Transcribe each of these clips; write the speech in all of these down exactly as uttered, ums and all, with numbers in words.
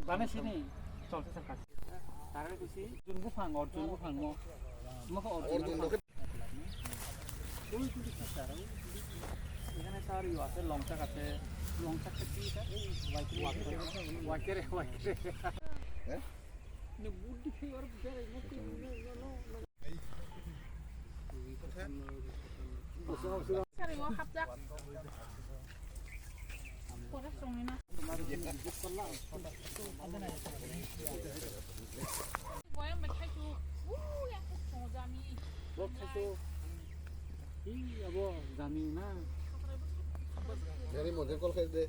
Lana sini, chol se sakha. Tare kusi, Arjun buphang, Arjun buphang mo. Mokho Arjun buphang. Ui, kusi sakha, ui, kusi. এখানে sir you আছে, লংচাক আছে। লংচাক কি স্যার? এই ওয়াইকেরে, ওয়াইকেরে, ওয়াইকেরে। হ্যাঁ? Sari o hapjak. Pore songni na. Boyang bai thaisu. Uu, yang thaisu jami. Thaisu. Hi, abo jami na. Gari motor call khai de.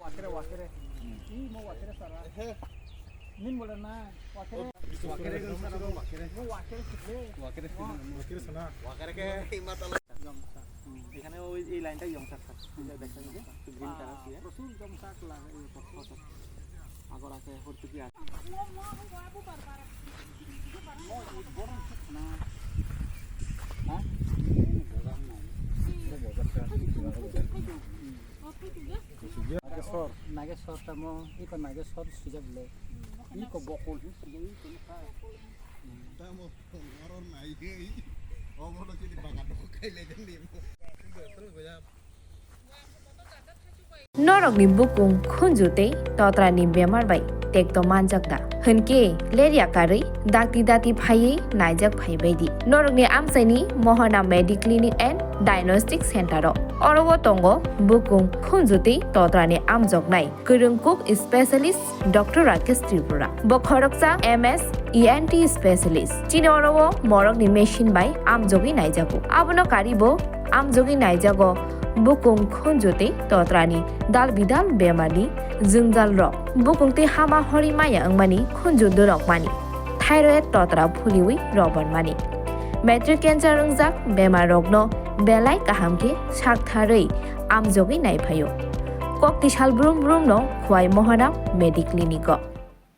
Wakere, wakere. Ih, mau wakere sara. Nin boleh na, wakere. Wakere kan sara, wakere. Mau wakere sih. Wakere sih. Wakere sana. Wakere ke Himatala. Yongsa. এখানে ওই এই লাইনটাই ইয়ংচাক স্যার। এই যে দেখছেন যে একটু গ্রিন কালার দিয়ে। প্রচুর ইয়ংচাক লাগে এই পথ। আগর আছে হরতুকি আছে। Hah? Nageswar. Nageswar tamo, iko Nageswar sijak le. Iko bokol hi sijak iko nukha. Tamo, oro nai gei. Obo no chini bagan no khai le den ni. Norokni bukung khunju tei totrani bemar bai tekto manjak da? Hwnkhe lerya karwi dakti dati phaiwi naijak phai baidi. Norokni amchaini Mohana Mediclinic and Diagnostic Center o. Oro o tongo bukung khunju tei totrani amjoknai kwrwng kuk specialist Doctor Rakesh Tripura. Bo khoroksa M S E N T specialist. Chini oro o morokni machine bai amjogwi naijago. Abono karibo amjogwi naijago bukung khunju tei totrani dal bidal bemarni jwngjal rok. Bukung tei hama hori maya wngmani khunju dorok mani. Thyroid totra phuliwi robar mani. Matric cancer wngjak bemar rokno belai kaham khe sak tharwi amjogwi naiphaio. Kok tisal brum brum no Khwai Mohana Mediclinic o.